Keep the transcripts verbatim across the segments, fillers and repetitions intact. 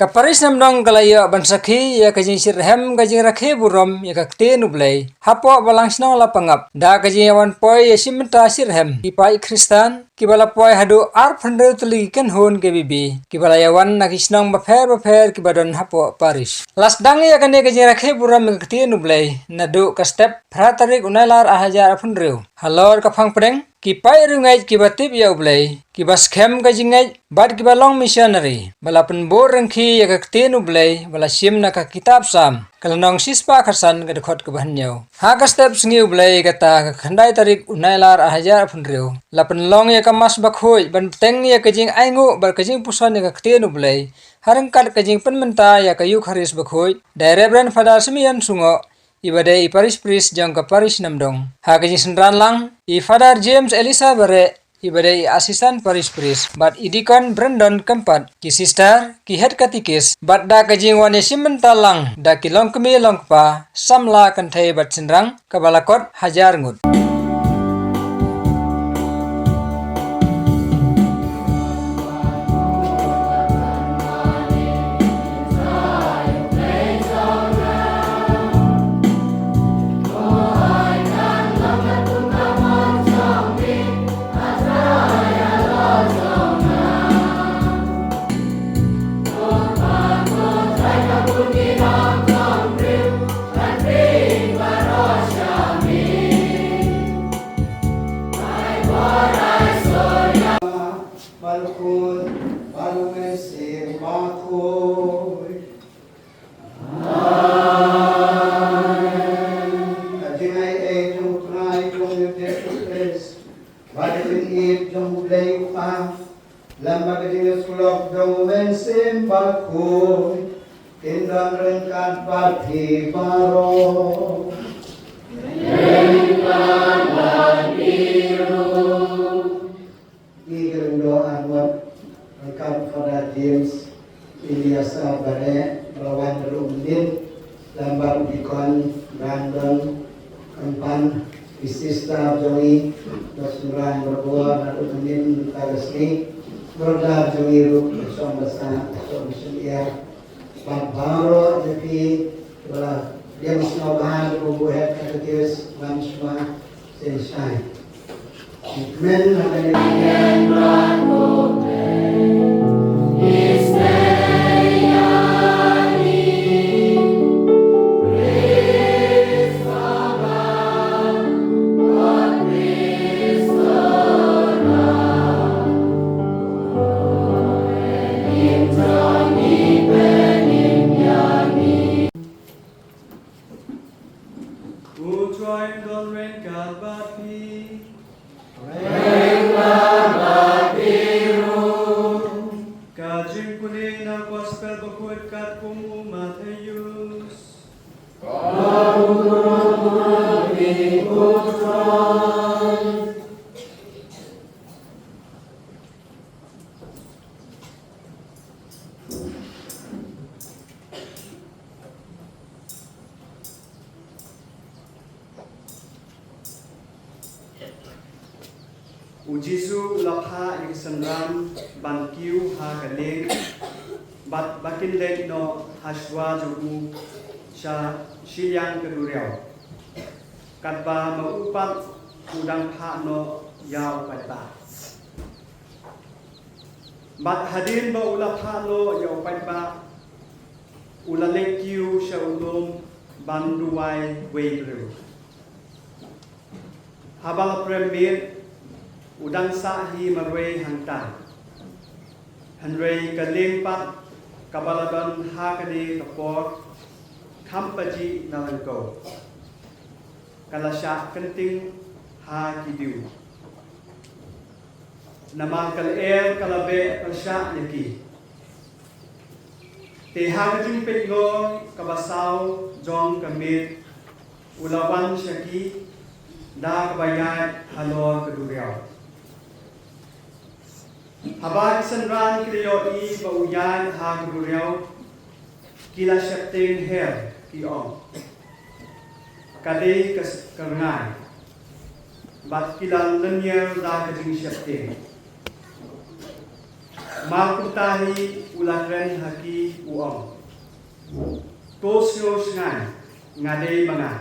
Ka Parish Namdong ka la ïoh ban sakhi ïa ka jingshitrhem ka jingrakhe burom ïa ka ktien U Blei hapoh Balang Shnong Lapangap da ka jingïawan poi ïa shi bynta shitrhem ki paid Khristan kiba la poi haduh arphew hynriew tylli ki kynhun K B B kiba la ïawan na ki shnong bapher bapher kiba don hapoh Parish. La sdang ïa kane ka jingrakhe burom ïa ka ktien U Blei naduh ka step phra tarik u Nailar ar hajar arphew hynriew halor ka phang pdeng ki paid riewngeit kiba tip ïa U Blei, kiba skhem ka jingngeit bad kiba long missionary ba la pynbud ryngkhi ïa ka ktien U Blei ba la shim na ka kitab Salm ka lynnong shispah khatsan ka dkhot kaba hynñiew. Ha ka step sngi U Blei kata ka khyndai tarik u Nailar ar hajar arphew hynriew la pynlong ïa ka Mass bakhuid ban bteng ïa ka jingainguh bad ka jingpuson ïa ka ktien U Blei ha ryngkat ka jingpynmynta ïa ka Eukharist bakhuid da i Reverend Father Simeon Sungoh, iba dei i Parish Priest jong ka Parish Namdong. Ha ka jingsynran lang, i Father James Elisa Bareh, iba dei i Assistant Parish Priest, bad i Deacon Brandon Kempat, ki sister, ki head catechist, bad da ka jingwan ïashim bynta lang da ki longkmie longkpa, samla kynthei bad shynrang, kaba la kot hajar ngut. Bad U Khun, bad U Mynsiem Bakhuid. Amen. Ka jingaiei jong U Trai jong ngi U Jisu Khrist, bad ka jingïeit jong U Blei U Kpa, lem bad ka jingïasyllok jong U Mynsiem Bakhuid, kin don ryngkat bad phi baroh. Ngi kyrmen ïa u Father James Elias Bareh, ba la wan ruh mynnin, lem bad u Deacon Brandon Kempat, ki sister jong ngi, ba shynrang ba bor naduh mynnin mynta ka sngi, brother jong ngi ruh, ba shong ba sah, ba shong ba shong ïa. Bad baroh na phi ba la dang sngewbha ban buh ha ka kyrteng Wan Shwa Shen Shai. Amen. U Trai un don ryngkat bad phi. Ryngkat bad phi ruh. Ka jingpule na u Gospel Bakhuid katkum u Mathaios. U Jisu u la phah ïa ki synran ban kiew ha ka lieng, bad ba kin leit noh ha shuwa jong u sha shiliang ka duriaw, katba ma u pat u dang phah noh ïa u paidbah. Bad hadien ba u la phah noh ïa u paidbah, u la leit kiew sha u lum ban duwai wei briew. Haba la prem miet, u dang sah hi marwei hangta. Hynrei ka lieng pat kaba la don ha kane ka por, kham pajih na lyngkot, ka la shah kynting ha ki diew. Namar ka lyer ka la beh pyrshah ïa ki. Te ha ka jingpeit ngor kaba saw jong ka miet, u la wan sha ki da kaba ïaid halor ka duriaw. Haba ki synran ki la ïohi ba u ïaid ha ka duriaw, ki la sheptieng her, ki ong, ka dei ka s-, ka rngai. Bad ki la lynñiar da ka jingsheptieng. Mar kumta hi u la kren ha ki u ong, to sngewsngai, nga dei ma nga,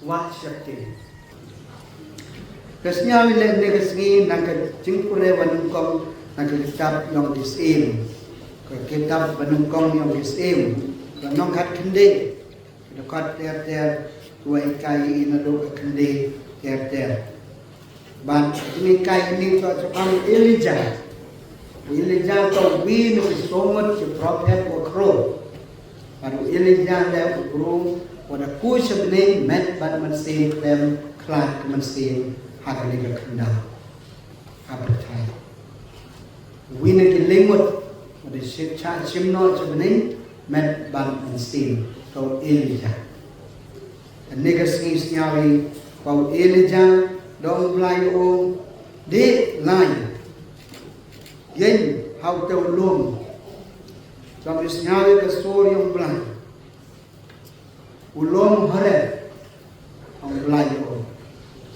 wat sheptieng. Ka sngi leh ne ka sngi na ka jingpule ba nyngkong na ka kitab yong ki Syiem. Ka kitab ba nyngkong yong ki Syiem. Ba nong khat khynde. Dkhot ter ter, wa ikai i na do ka khynde ter ter. Bad ini kai ini to to kam Elijah. Elijah to wi ni si songot si prophet wa kro. Bad Elijah le u bru wa da ku sha bneng met bad mynsiem klem khlad ka mynsiem ha ka ni ka khyndaw. Ha pyrthai. Wi na ki lyngngoh, wa da shim cha shim noh cha bneng, met bad mynsiem, ka u Elijah. Kane ka sngi sngew i, ka u Elijah, da u Blai u ong, dei lai. Ïeng ha u te u lum. Jong i sngew i ka sur yong u Blai. U lum Horeb. Ong Blai u ong.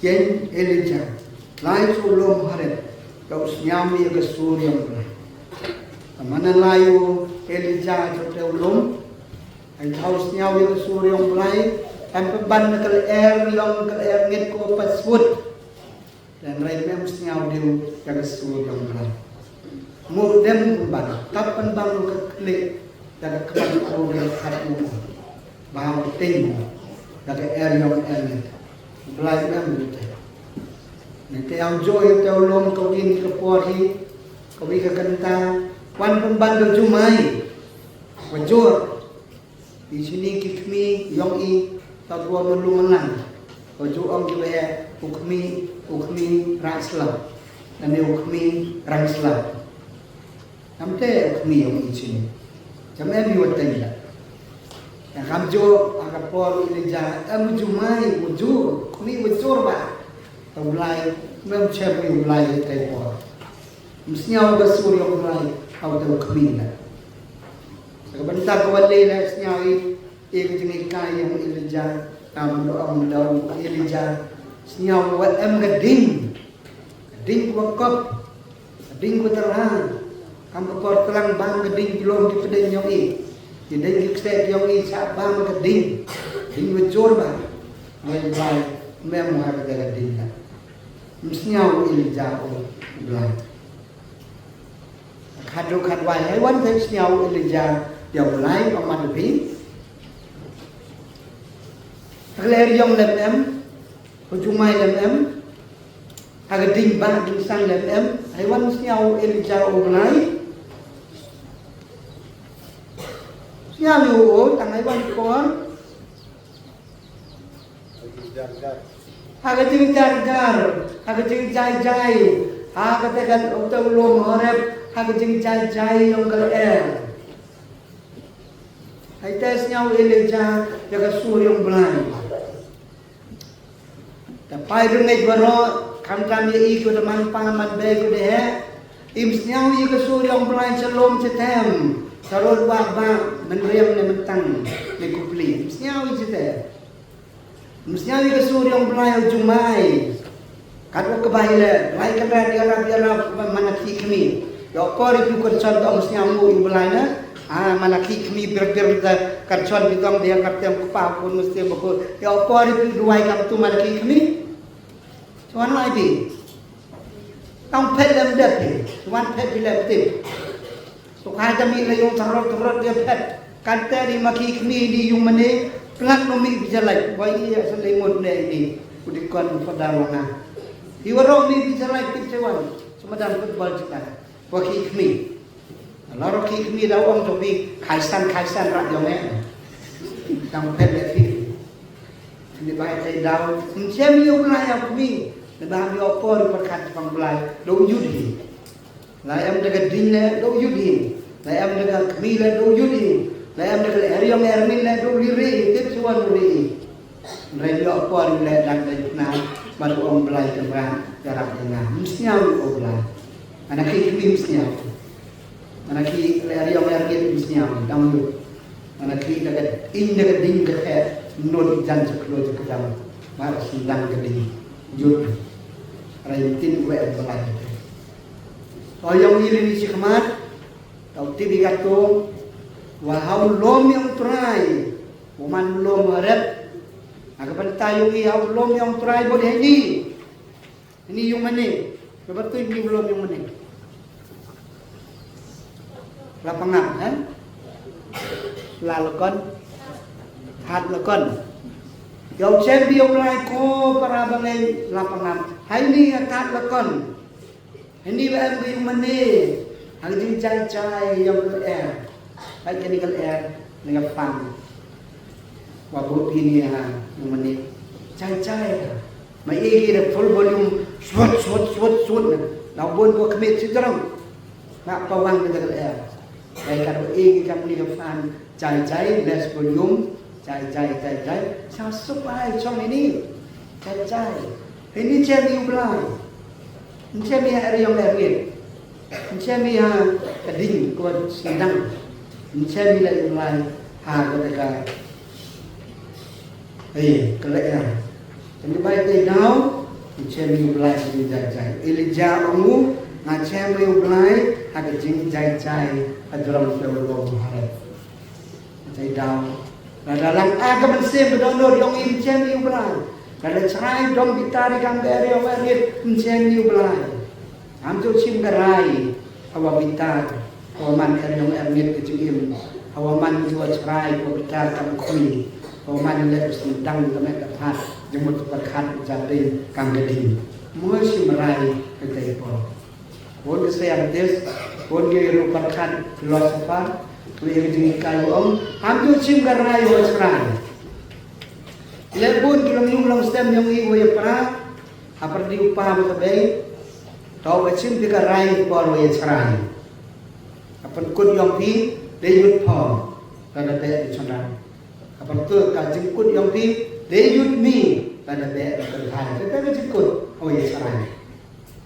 Ïeng Elijah. Lai sha u lum Horeb. Ka u sngew ïa ka sur yong u Blai. Ka mana lai u Elijah sha u te u lum. Ai thaw sngew ïa ka sur yong u Blai. Em pynban na ka lyer yong ka lyer ngit ko paswut. Hynrei mem sngew dei ïa ka sur yong u Blai. Mo dem pynban, tap pynban ka klik, ïa ka klik ko ïa ka khat mo. Ba u ting, ïa ka er yong er ne. U Blai mem u te. Ne te ïa u joi te u lum ka win ka por hi, ka wi ka kynta, wan pynban da jumai. Wa jor. I chini ki khmi yong i ta dua melu menang. Ko ju ong ki weh u khmi, u khmi rang slap. Nane u khmi rang slap. Namte u khmi yong i chini. Jam em i wa teng la. Yang kam ju aga por i le ja em ju mai u ju khmi u jur ba. Ta u Blai mem chem i u Blai te por. Msngew ka sur yong u Blai hau te u khmi la. Sa ka bynta ka wale la sñiaw i, i ka jinghikai yong Elijah, kam da ong da u Elijah, sñiaw wa em ka ding, ka ding wa kop, ka ding wa tyrha, kam ka por tlang bam ka ding ki lum ki pdeng yong i, ki ding ki kseh yong i sa bam ka ding, ding wa jur ba, ngai bai, mem wa ka ding la. Msñiaw Elijah u Blai. Khadduh khadwai, hei wan thei sñiaw Elijah, ïa u Blai, ong mat u phi. Ka lyer yong lem em, ka jumai lem em, ka ding ba ding sang lem em, hei wan sñiaw Elijah u Blai. Sñiaw ïa u, tang hei wan por. Ha ka jingjarjar, ha ka jingjai jai, ha kata ka uta u lum Horeb, ha ka jingjai jai yong ka lyer. Hei te sñiaw Elijah, ïa ka sur yong Blai. Te pai rngej baroh, khamtam ïa i ko da man pa, man bei ko da heh, im sñiaw ïa ka sur yong Blai cha lum cha tem, cha rud wah bah, mynriam ne myntang, ne kupli. Im sñiaw ïa cha tem. Msñiaw ïa ka sur yong Blai u jumai. Katwa ka bai le, Blai ka rat ïarap ïarap man la ki khmi. Ïa por i phi kyrchan to msñiaw ngu ïa u Blai na. Ah, man la ki khmi bir bir da kyrchan bi tong dia kyrtem kpa ko mesti bako. Ïa por i phi duwai kam tu man la ki khmi. Tuan lai bi. Tang phet lem dep bi. Tuan phet bi lem tip. Sukhai ta mih la yung tharot tharot dia phet. Kan te di ma ki khmi di yung mane. Plak no mih bijalai. Wai i ya sa lengot ne ini. Ku di kon pada rona. Di warok mih bijalai tip sewan. Semadan football jita. Wa ki khmi. La ro ki khmi da ong to bi. Khaisan khaisan rak yong eh. Tang phet le fi. Ni bai te daw. Nchem yung la ya khmi. Ni ba mi opor perkat pang Blai. Do yudi. La em da ka ding le do yudi. La em da ka khmi le do yudi. La em da ka le eriong ermin le do liri. Tip suan liri. Re yo por le dak da na. Ba do ong Blai ka ba jarak da na. Msñiaw o Blai. Ana ki khmi msñiaw. Ana ki le eriong ermin msñiaw. Dang yud. Ana ki da ka ing da ka ding ka te. Nod jan sa klo sa ka dang. Ba sindang ka ding. Yud. Re tin we Blai. O yong i le ni si khmat. Tau tip ïa kato, wa ha u lum ïa u Trai, u man u lum Horeb. Ha ka bynta ïa u, ha u lum ïa u Trai bad ha ini. Ini ïa u mane, kaba tu ini u lum ïa u mane. La pangap, eh? La lakon, hat lakon. Ïa u chem ïa u Blai ko para bangeit la pangap. Ha ini ïa hat lakon. Ini ba em ka ïa u mane, ha ka jingjai jai ïa u lyer. Ba kane ka lyer, ne ka fan. Wa bud phi ne ha ïa u mane. Jai jai ha. Ma ïa ki da full volume, swat, swat, swat, swat na. Lau bun ko khmih sidrong. Nga pawang ka lyer. Ba ka ïa ki kam ne ka fan. Jai jai, less volume, jai jai, jai jai. Sa suk ai chong ini. Jai jai. Ini chem ïa u Blai. Chem ïa eriong erit. Chem ïa ka ding ko sindang. Chem ïa u Blai. Ha ka daga. Eh, ka lyer. Kan bai te dau. Chem ïa u Blai jai jai. Elijah ong u, nga chem ïa u Blai. Ha ka jingjai jai. Ha jrong te u Blai. Te dau. Lada lang a ka mynsiem ka dohnud ïong i mynsiem ïa u Blai. Lada chrai dom bitar i kam ka eri ong erit mynsiem ïa u Blai. Ngam ju shim ka rai. Hawa bitar. Hawa man eri ong erit ka jingim. Hawa man ju chrai hawa bitar kam khmih. Hawa man leh u sindang ka met ka phat. Jemut pyrkhat u jabin kam ka ding. Mo shim rai ka dei por. Bun ki scientist, bun ki ruh pyrkhat philosopher, ki ïa ka jinghikai u ong, ham ju shim ka rai wa chrai. Leh bun ki long ïung long stem ïong i wa ïa pra, ha pyrdi u pa wa ka bei, to wa shim phi ka rai por wa ïa chrai. Ha pynkut ïong phi, dei yut pho, lada beh dei chonrang. Ha pynkut ka jingkut ïong phi, dei yut mi, lada beh dei kynthai. Kata ka jingkut, wa ïa chrai.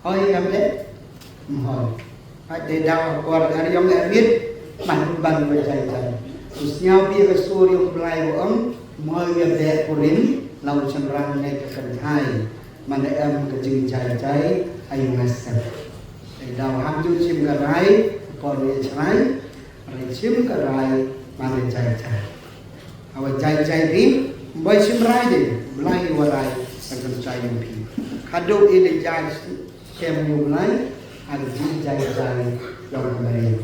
Hoi ngam dei? Mhoi. Hoi dei dau akor eriong erit. Mah ban ba jai jai. Us ñiaw phi ka sur ïong Blai wa ong. Mhoi ïa beh kurim. Lau chynrang ne ka kynthai. Mane em ka jingjai jai. Ayu ngasem. Dei dau ham ju shim ka rai. Akor ïa chrai. Rai shim ka rai. Mane jai jai. Hawa jai jai ri, bai shim rai de, Blai wa rai, kan kan jai ïong phi. Khadduh Elijah shem ïa u Blai, ha ka jingjai jai ïong ka Mariam.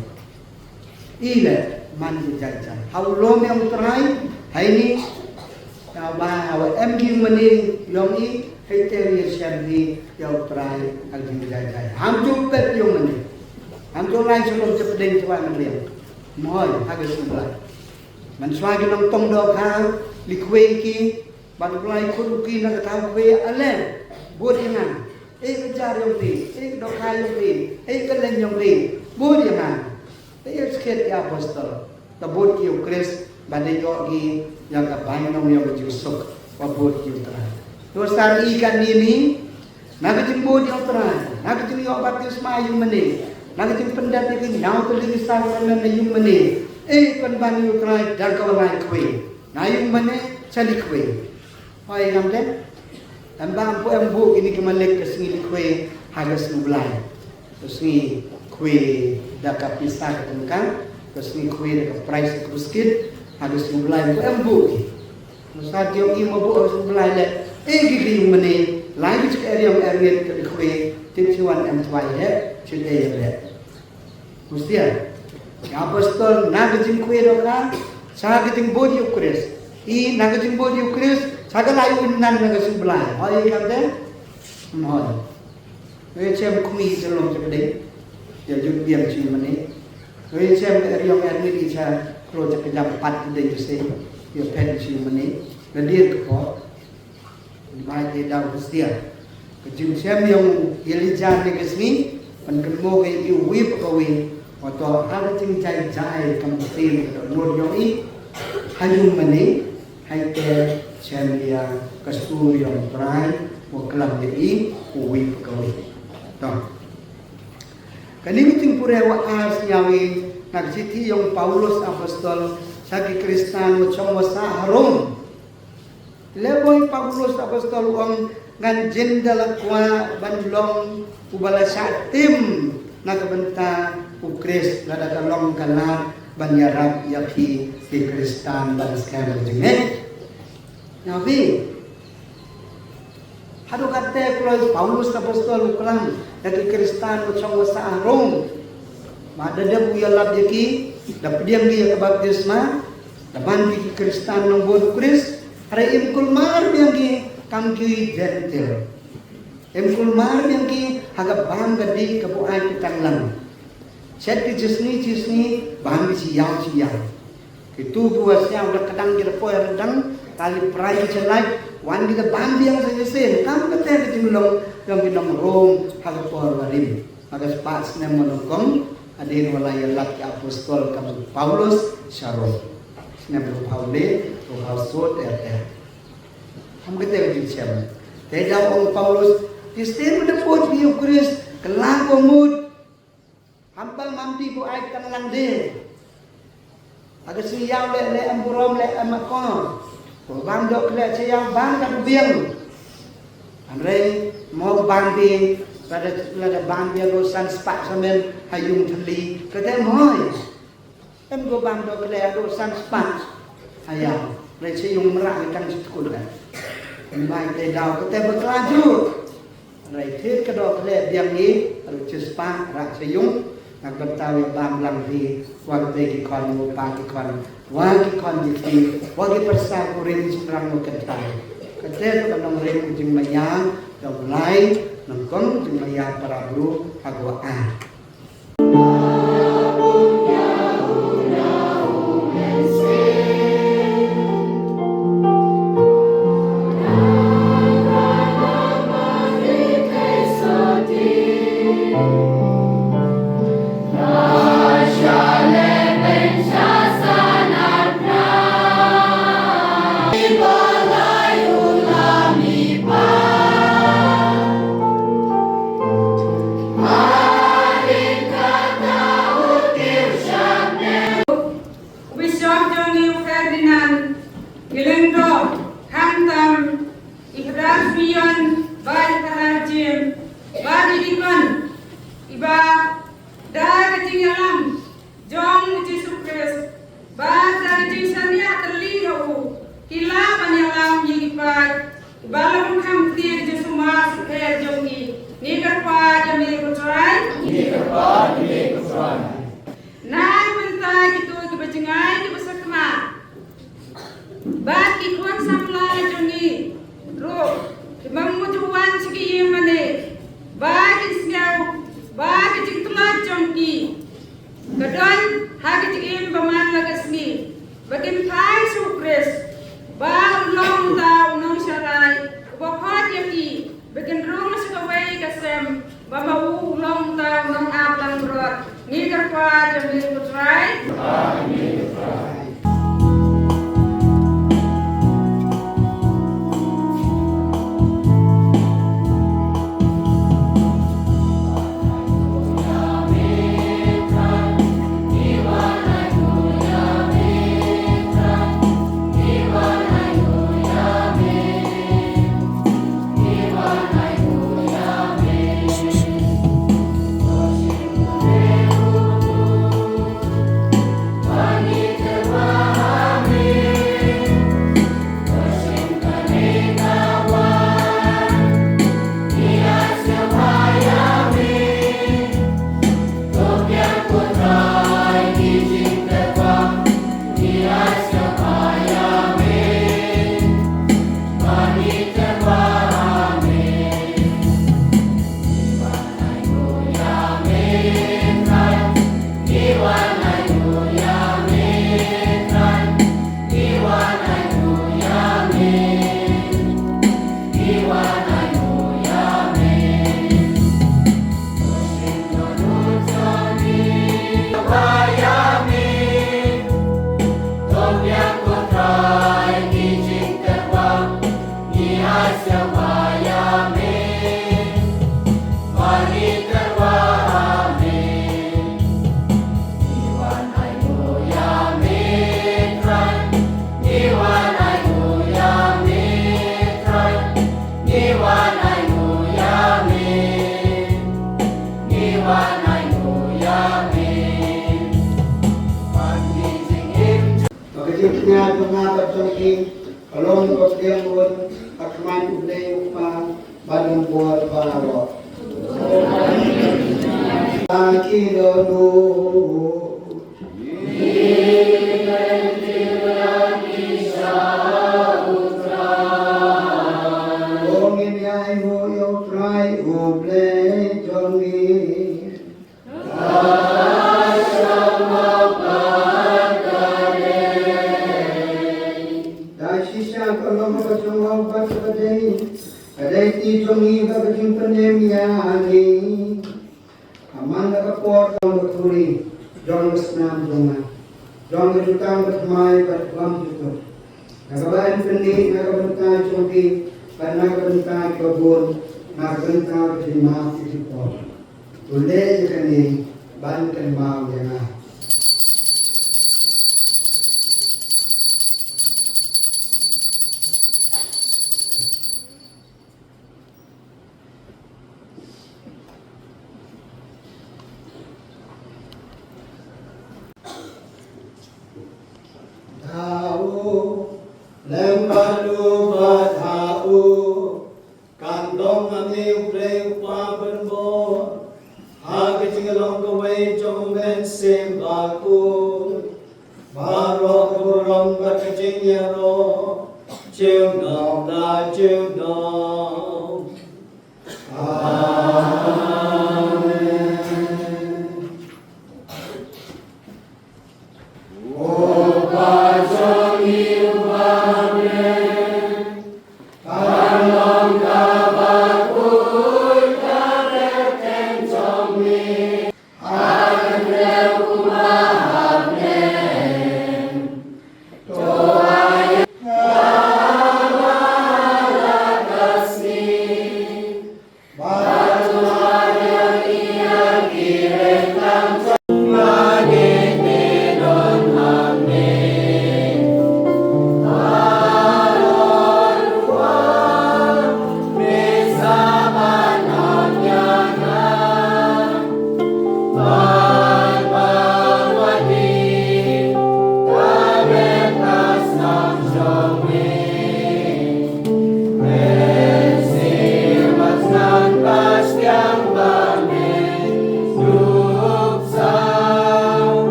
I le, man ka jai jai. Ha u lum ïa u Trai, ha ini, hawa, hawa em ki mane ïong i, ha i te ïa shem i, ïa u Trai, ha ka jingjai jai. Ham ju pep ïong mane. Ham ju lai shalom jepdeng chwa mane. Mhoi, ha ka sum Blai. Mynshuwa ki nongtong dohkha, li khwai ki, bad u Blai khot u ki na ka thaw khwai, ale, bud ïa nga. Ei ka jar ïong phi, ei ka dohkha ïong phi, ei ka leng ïong phi, bud ïa nga. Te ïa skhet ki apostol, ka bud ki ïa u Khrist, bad ïa ki, ïa ka bainong ïong ka jingsuk, wa bud ki ïa u Trai. To sar i ka ni ni, Na ka jingbud ïa u Trai, na ka jingïoh baptisma ïa u mane, na ka jingpyndep ïa ka ñiaw tylli ki sakramen ïa u mane, ei pynban ïa u Trai da ka walai khwai, na ïa u mane sha li khwai. Hoi ngam dei? Em ba em pu em buh kine ki malik ka sngi li khwai ha ka sngi Blai. Ka sngi khwai da ka pisa ka tyngka, ka sngi khwai da ka price ka buskit, ha ka sngi Blai em pu em buh ki. Nusar jong i ma bu ong sum Blai le. E ki ki yung mane. Lai ki chik eriong eriet ka dikwe. Tin chi wan em twai he. Chi de ye le. Hostia. Ki apostol na ka jingkwe do ka. Sa ka jingbud yu Khrist. I na ka jingbud yu Khrist. Sa ka lai un nan na ka sum Blai. Hoi kam de. Hoi. Ngi chem kumi chelom che pdeng. Ya jut biang chi mane. Ngi chem eriong ermit i cha klo cha kejam pat pdeng che se. Ya pet chi mane. Ngi dir ke po. Bai te dau hostia. Ke jing chem yong Elijah ne ke sngi. Pan ken mo ke i wi pa ka wi. Wato ha ka jing jai jai kam sin ke nur yong i. Ha yung mane. Hai te chem ïa ka sur ïong Trai wa klam ïa i u wi pa ka wi. To. Kani ka jingpure wa ar sñiaw i na ka chithi ïong Paulus apostol sa ki Kristan wa chong wa sa ha Rom. Le boi Paulus apostol u ong ngan jin da la kwah ban long u ba la shah tim na ka bynta U Khrist lada ka long ka lad ban ïarap ïa phi ki Khristan ban skhem jingeh. Nabi. Haduh katte kloi Paulus apostol u klam ïa ki Khristan ba shong ba sah ha Rom. Ba da dep u ïalap ïa ki, da pdiang ki ïa ka baptisma, da ban ki ki Khristan nongbud u Khrist, hynrei im kulmar biang ki kam ki Jentil. Im kulmar biang ki ha ka bam ka dih ka buaid ka tanglang. Shet ki shisngi shisngi, bam ki shi ïaw shi ïaw. Kitu ki wa siaw da ka dang ki da poi ryndang, kali prai ki shalai, wan ki da bam biang sa shisien, kam kata ka jinglong jong ki nong Rom ha ka por wa rim. Ha ka spah snem wa nyngkong, hadien wa la ïalap ki apostol kam u Paulus sha Rom. Snem ruh phaw le, ruh phaw sut, er er. Kam kata ka jingshem. Te da ong Paulus, ki shisien wa da poi phi ïa u Khrist, kylla ko mut. Haba mam dih buaid tanglang de. Ha ka sngi ïaw leh leh em burom leh em akor. Ko bam doh khleh sha ïaw bam ka biang. Hynrei mo bam biang, lada lada bam biang ruh san spah samen ha ïung thylli. Kata mo. Em ko bam doh khleh ruh san spah. Ha ïaw. Hynrei sha ïung mrah ngi tang shi tkun leh. Em bai te daw kata bakla ju. Hynrei thied ka doh khleh biang ngi, ruh shispah rah sha ïung, na ka bynta ïa bam lang phi, wa kata ki khon u pa ki khon, wa ki khon ki kti, wa ki pyrsa kurim shynrang wa kynthei. Kata ka nongrim u jingmaïa, ka u Blai, nyngkong u jingmaïa para bru, ha ka wa ai. U Bishop jong ngi u Ferdinand, ngi lyngdoh khamtam i Brother Fion, bad i Brother Jim, bad i Deacon, iba da ka jingïalam jong u Jisu Khrist, bad da ka jingshaniah tylli ha u, ki lah ban ïalam ïa ki paid, iba la pynkham ktien Jisu Masiah jong ngi, ngi kyrpad ïa me ko Trai. Ngi kyrpad ïa me ko Trai. Na ka bynta kito kiba jngai kiba sakma. Bad ki khun samla jong ngi ruh kiba mut wan sha ki ïing mane. Ba ki sngew ba ki jingtlot jong ki ka don ha ki jingim ba man la ka sngi. Ba kin phai sha u Khrist. Ba u long uta u nongsharai uba khot ïa ki. Ba kin rung sha kawei ka sem, ba ma u u long uta u nongap langbrot. Ngi kyrpad ïa me ko Trai. Ïa jong nga bad jong phi ka long ka pdiang bun ha khmat U Blei U Kpa bad U Blei baroh. Ka ki lo nu. Ong ngin ïa ïoh ïa U Trai U Blei jong ngi. Da shisha ka long ka jong u bad ka dei, ka dei ti jong ngi bad ka jingpynim ïa ngi. Ka man la ka por ka long ka khuri jong ka snam jong nga, jong ka jutang ka thymmai bad ka bam jutuk. Na ka ban pyni na ka bynta jong ki bad na ka bynta ki babun, na ka bynta ka jingmap ki jingpop. To leh ïa kane ban kynmaw ïa nga. Dau lem bad u bad ha u. Kan long hangne U Blei U Kpa ban bor ha ka jinglong kawei jong U Mynsiem Bakhuid. Baroh ka burom bad ka jingïaroh junom la junom. Amen.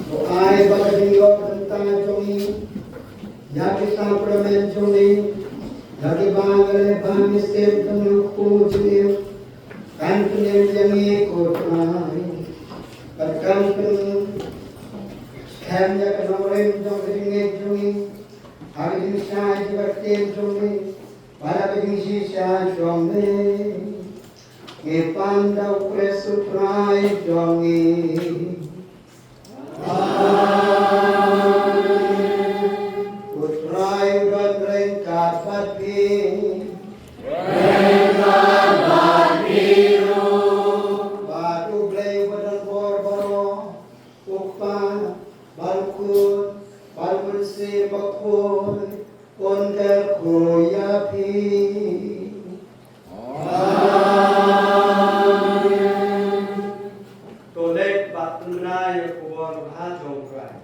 To ai ba ka jingïoh bynta jong ngi ïa ki sakramen jong ngi, ïa kiba ngi la ban mynsiem, kan nang kpu jingim, kan pynim ïa ngi ko Trai. Bad kan pynskhem ïa ka nongrim jong ka jingngeit jong ngi ha ka jingshai jingbatai jong ngi bad ha ka jingshisha jong ngi. Ngi pan da U Khrist U Trai jong ngi. Amen. U Trai u don ryngkat bad phi. Ryngkat bad phi ruh. Bad U Blei uba don bor baroh, U Kpa, bad U Khun, bad U Mynsiem Bakhuid, un kyrkhu ïa phi. Amen. To leit bad pynbna ïa ka khubor babha jong U Trai.